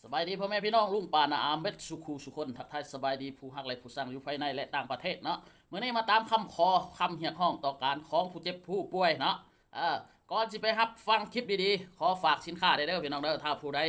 ສະບາຍດີພໍ່ແມ່ພີ່ນ້ອງ ລຸງປ້ານ້າອາເບິດສູ່ຄູ່ສູ່ຄົນ ທັກທາຍສະບາຍດີຜູ້ຮັກ ແລະ ຜູ້ຊັງຢູ່ພາຍໃນ ແລະ ຕ່າງປະເທດເນາະ. ມື້ນີ້ມາຕາມຄຳຂໍ ຄຳຮຽກຮ້ອງ ຕໍ່ການຂອງຜູ້ເຈັບຜູ້ປ່ວຍເນາະ. ເອີ ກ່ອນຊິໄປຮັບຟັງຄລິບດີໆ ຂໍຝາກສິນຄ້າໄດ້ເດີພີ່ນ້ອງເດີ. ຖ້າຜູ້ໃດ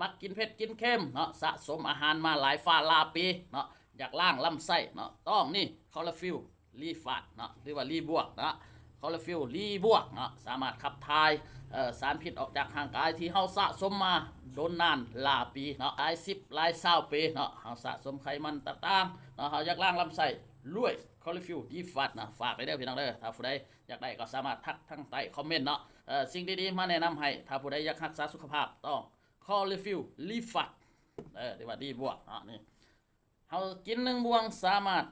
ມັກກິນເຜັດກິນເຄັມເນາະ ສະສົມອາຫານມາຫຼາຍຟ້າຫຼາຍປີເນາະ ຢາກລ້າງລຳໄສ້ເນາະ ຕ້ອງນີ້ ຄອລລາຟິວ ລີຟາດເນາະ ຫຼືວ່າລີບວກເນາະ. ຄອລລາຟິວລີບວກເນາະ ສາມາດຂັບຖ່າຍ ເອີ ສານພິດອອກຈາກຮ່າງກາຍທີ່ເຮົາສະສົມມາດົນນານຫຼາຍປີເນາະ ຫຼາຍສິບຫຼາຍຊາວປີເນາະ. ເຮົາສະສົມໄຂມັນຕ່າງໆເນາະ ເຮົາຢາກລ້າງລຳໄສ້ລວຍຄອລລາຟິວລີຟາດເນາະ. ຝາກໄວ້ເດີພີ່ນ້ອງເດີ ຖ້າຜູ້ໃດຢາກໄດ້ກໍສາມາດທັກທາງໃຕ້ຄອມເມັນເນາະ. ເອີ ສິ່ງດີໆມາແນະນຳໃຫ້ ຖ້າຜູ້ໃດຢາກຮັກສາສຸຂະພາບ ຕ້ອງຄອລລາຟິວລີຟາດ ເອີ ຫຼືວ່າລີບວກເນາະ. ນີ້ ເຮົາກິນໜຶ່ງບ່ວງສາມາດ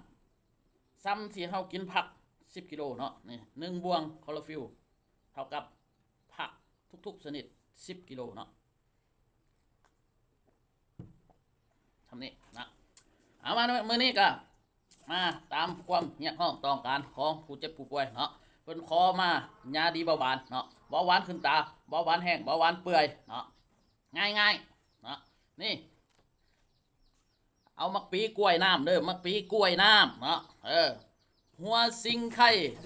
ສ່ຳທີ່ເຮົາກິນຜັກສິບກິໂລເນາະ. ນີ້ ໜຶ່ງບ່ວງຄອລລາຟິວເທົ່າກັບຜັກທຸກໆຊະນິດສິບກິໂລເນາະ ຊ່ຳນີ້ນະ. ເອົາ ມາມື້ນີ້ກະມາຕາມຄວາມຮຽກຮ້ອງຕ້ອງການຂອງຜູ້ເຈັບຜູ້ປ່ວຍເນາະ. ເພິ່ນຂໍມາຢາດີເບົາຫວານເນາະ ເບົາຫວານຂຶ້ນຕາ ເບົາຫວານແຫ້ງ ເບົາຫວານເປື່ອຍເນາະ ງ່າຍໆເນາະ. ນີ້ ເອົາໝາກປີກ້ວຍນ້ຳເດີ ໝາກປີກ້ວຍນ້ຳເນາະ ເອີ ຫົວຊິງໄຄ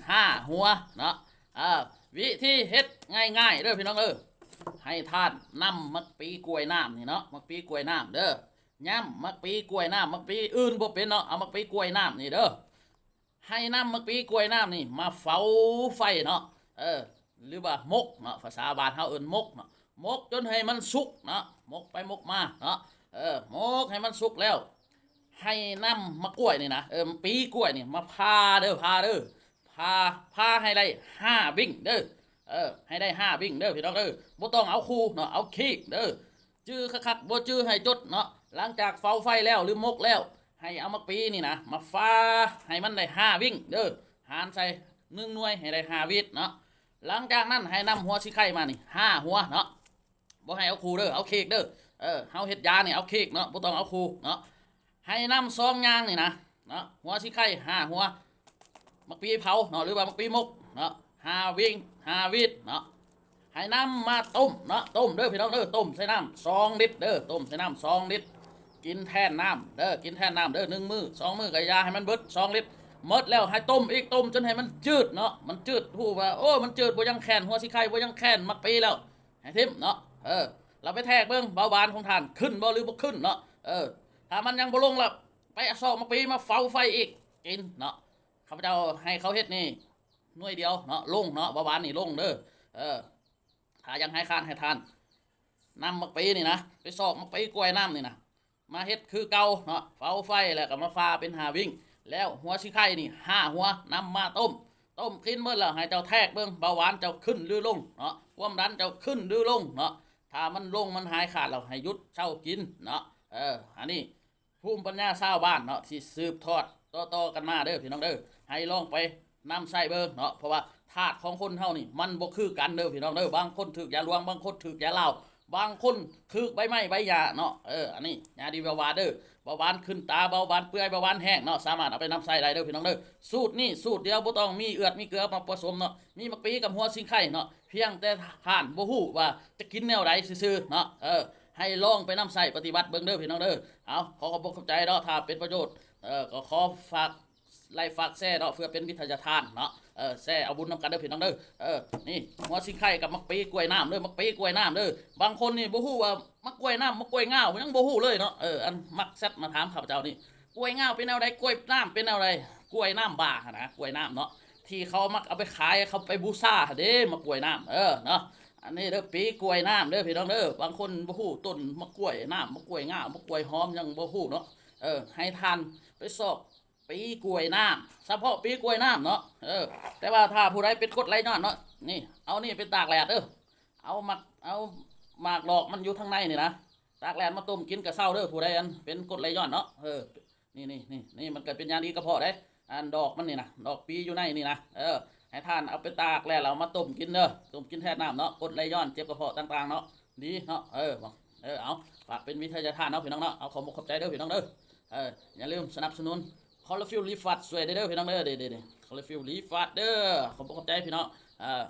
ຫ້າຫົວເນາະ. ເອີ ວິທີເຮັດງ່າຍໆເດີພີ່ນ້ອງເອີ ໃຫ້ທ່ານນຳໝາກປີກ້ວຍນ້ຳນີ້ເນາະ ໝາກປີກ້ວຍນ້ຳເດີ ຢ້ຳໝາກປີກ້ວຍນ້ຳ ໝາກປີອື່ນບໍ່ເປັນເນາະ ເອົາໝາກປີກ້ວຍນ້ຳນີ້ເດີ. ໃຫ້ນຳໝາກປີກ້ວຍນ້ຳນີ້ມາເຝົ້າໄຟເນາະ ເອີ ຫຼືວ່າໝົກເນາະ ພາສາບ້ານເຮົາເອີ້ນໝົກເນາະ ໝົກຈົນໃຫ້ມັນສຸກເນາະ ໝົກໄປໝົກມາເນາະ ເອີ ໝົກໃຫ້ມັນສຸກແລ້ວ ໃຫ້ນຳໝາກກ້ວຍນີ້ນະ ເອີ ປີກ້ວຍນີ້ມາຜ່າເດີ ຜ່າເດີ ຜ່າ ຜ່າໃຫ້ໄດ້ຫ້າວິ້ງເດີ ເອີ ໃຫ້ໄດ້ຫ້າວິ້ງເດີພີ່ນ້ອງເດີ. ບໍ່ຕ້ອງເອົາຄູເນາະ ເອົາຄີກເດີ ຈື່ຄັກໆ ບໍ່ຈື່ໃຫ້ຈົດເນາະ. ຫຼັງຈາກເຝົ້າໄຟແລ້ວ ຫຼືໝົກແລ້ວ ໃຫ້ເອົາໝາກປີນີ້ນະ ມາຟາໃຫ້ມັນໄດ້ຫ້າວິ້ງເດີ ຫານໃສ່ໜຶ່ງໜ່ວຍໃຫ້ໄດ້ຫ້າວິດເນາະ. ຫຼັງຈາກນັ້ນໃຫ້ນຳຫົວຊິໄຄມານີ້ຫ້າຫົວເນາະ ບໍ່ໃຫ້ເອົາຄູ່ເດີ ເອົາຄີກເດີ ເອີ ເຮົາເຮັດຢານີ້ເອົາຄີກເນາະ ບໍ່ຕ້ອງເອົາຄູ່ເນາະ. ໃຫ້ນຳຊອງຍາງນີ້ນະເນາະ ຫົວຊິໄຄຫ້າຫົວ ໝາກປີເຜົາເນາະ ຫຼືວ່າໝາກປີໝົກເນາະ ຫ້າວິ້ງ ຫ້າວິດເນາະ. ໃຫ້ນຳມາຕົ້ມເນາະ ຕົ້ມເດີພີ່ນ້ອງເດີ ຕົ້ມໃສ່ນ້ຳສອງລິດເດີ ຕົ້ມໃສ່ນ້ຳສອງລິດ ກິນແທນນ້ຳເດີ ກິນແທນນ້ຳເດີ ໜຶ່ງມື້ສອງມື້ກໍຢ່າໃຫ້ມັນເບິດສອງລິດ. ໝົດແລ້ວໃຫ້ຕົ້ມອີກ ຕົ້ມຈົນໃຫ້ມັນຈືດເນາະ ມັນຈືດ ຮູ້ວ່າ ໂອ້ ມັນຈືດ ບໍ່ຍັງແຄ້ນ ຫົວຊິໄຄບໍ່ຍັງແຄ້ນໝາກປີແລ້ວ ໃຫ້ຖິ້ມເນາະ. ເອີ ລະໄປແທກເບິ່ງເບົາຫວານຂອງທ່ານຂຶ້ນບໍ່ ຫຼືບໍ່ຂຶ້ນເນາະ. ເອີ ຖ້າມັນຍັງບໍ່ລົງລະ ໄປເອົາຊອກໝາກປີມາເຝົ້າໄຟອີກ ກິນເນາະ. ຂ້າພະເຈົ້າໃຫ້ເຂົາເຮັດນີ້ໜ່ວຍດຽວເນາະ ລົງເນາະ ເບົາຫວານນີ້ລົງເດີ. ເອີ ຖ້າຢາກໃຫ້ຄານໃຫ້ທ່ານ ນຳໝາກປີນີ້ນະ ໄປຊອກໝາກປີກ້ວຍນ້ຳນີ້ນະ ມາເຮັດຄືເກົ່າເນາະ ເຝົ້າໄຟແລ້ວກໍມາຟາເປັນຫ້າວິ້ງ ແລ້ວຫົວຊິໄຄນີ້ຫ້າຫົວ ນຳມາຕົ້ມ ຕົ້ມກິນໝົດແລ້ວ ໃຫ້ເຈົ້າແທກເບິ່ງ ເບົາຫວານເຈົ້າຂຶ້ນຫຼືລົງເນາະ ຄວາມດັນເຈົ້າຂຶ້ນຫຼືລົງເນາະ. ຖ້າມັນລົງ ມັນຫາຍຂາດແລ້ວ ໃຫ້ຢຸດເຊົາກິນເນາະ. ເອີ ອັນນີ້ ພູມປັນຍາຊາວບ້ານເນາະ ທີ່ສືບທອດຕໍ່ໆກັນມາເດີພີ່ນ້ອງເດີ ໃຫ້ລອງໄປນຳໃຊ້ເບິ່ງເນາະ. ເພາະວ່າທາດຂອງຄົນເຮົານີ້ມັນບໍ່ຄືກັນເດີພີ່ນ້ອງເດີ ບາງຄົນຖືກຢາຫຼວງ ບາງຄົນຖືກຢາລາວ ບາງຄົນຖືກໃບໄມ້ໃບຫຍ້າເນາະ. ເອີ ອັນນີ້ຢາດີເບົາຫວານເດີ ເບົາຫວານຂຶ້ນຕາ ເບົາຫວານເປື່ອຍ ເບົາຫວານແຫ້ງເນາະ ສາມາດເອົາໄປນຳໃຊ້ໄດ້ເດີພີ່ນ້ອງເດີ. ສູດນີ້ສູດດຽວ ບໍ່ຕ້ອງມີເອືອດມີເກືອມາປະສົມເນາະ ມີໝາກປີກັບຫົວຊິງໄຄເນາະ ພຽງແຕ່ທ່ານບໍ່ຮູ້ວ່າຈະກິນແນວໃດຊື່ໆເນາະ. ເອີ ໃຫ້ລອງໄປນຳໃຊ້ປະຕິບັດເບິ່ງເດີພີ່ນ້ອງເດີ. ເອົາ ຂໍຂອບອົກຂອບໃຈເນາະ ຖ້າເປັນປະໂຫຍດ ເອີ ກໍຂໍຝາກໄລຄ໌ຝາກແຊເນາະ ເພື່ອເປັນວິທະຍາທານເນາະ. ເອີ ແຊເອົາບຸນນຳກັນເດີພີ່ນ້ອງເດີ. ເອີ ນີ້ ຫົວຊິງໄຄກັບໝາກປີກ້ວຍນ້ຳເດີ ໝາກປີກ້ວຍນ້ຳເດີ. ບາງຄົນນີ້ບໍ່ຮູ້ວ່າໝາກກ້ວຍນ້ຳ ໝາກກ້ວຍງາວ ຍັງບໍ່ຮູ້ເລີຍເນາະ. ເອີ ອັນມັກແຊັດມາຖາມຂ້າພະເຈົ້ານີ້ ກ້ວຍງາວເປັນແນວໃດ ກ້ວຍນ້ຳເປັນແນວໃດ ກ້ວຍນ້ຳບ້າຫັ້ນນະ ກ້ວຍນ້ຳເນາະ ທີ່ເຂົາມັກເອົາໄປຂາຍ ເຂົາໄປບູຊາເດ້ ໝາກກ້ວຍນ້ຳ. ເອີ ເນາະ ອັນນີ້ເດີ ປີກ້ວຍນ້ຳເດີພີ່ນ້ອງເດີ. ບາງຄົນບໍ່ຮູ້ຕົ້ນໝາກກ້ວຍນ້ຳ ໝາກກ້ວຍງາວ ໝາກກ້ວຍຫອມ ຍັງບໍ່ຮູ້ເນາະ. ເອີ ໃຫ້ທ່ານໄປຊອກປີກ້ວຍນ້ຳ ສະເພາະປີກ້ວຍນ້ຳເນາະ. ເອີ ແຕ່ວ່າຖ້າຜູ້ໃດເປັນກົດໄຫຼຍ້ອນເນາະ ນີ້ ເອົານີ້ໄປຕາກແດດເດີ ເອົາໝາກ ເອົາໝາກດອກມັນຢູ່ທາງໃນນີ້ນະ ຕາກແດດມາຕົ້ມກິນກະເຊົາເດີ ຜູ້ໃດອັນເປັນກົດໄຫຼຍ້ອນເນາະ. ເອີ ນີ້ ນີ້ ນີ້ ນີ້ ມັນກະເປັນຢາດີກະເພາະເດ້ ອັນດອກມັນນີ້ນະ ດອກປີຢູ່ໃນນີ້ນະ. ເອີ ໃຫ້ທ່ານເອົາໄປຕາກແດດແລ້ວເອົາມາຕົ້ມກິນເດີ ຕົ້ມກິນແທນນ້ຳເນາະ ກົດໄຫຼຍ້ອນ ເຈັບກະເພາະຕ່າງໆເນາະ ດີເນາະ. ເອີ ເອົາ ຝາກເປັນວິທະຍາທານເນາະພີ່ນ້ອງເນາະ. ເອົາ ຂອບອົກຂອບໃຈເດີພີ່ນ້ອງເດີ. ເອີ ຢ່າລືມສະໜັບສະໜູນ ຄອລລາຟິວ ຣີຟາດ ຊ່ວຍໄດ້ເດີພີ່ນ້ອງເດີ ເດ້ໆ ຄອລລາຟິວ ຣີຟາດ ເດີ. ຂອບອົກຂອບໃຈພີ່ນ້ອງ ເອີ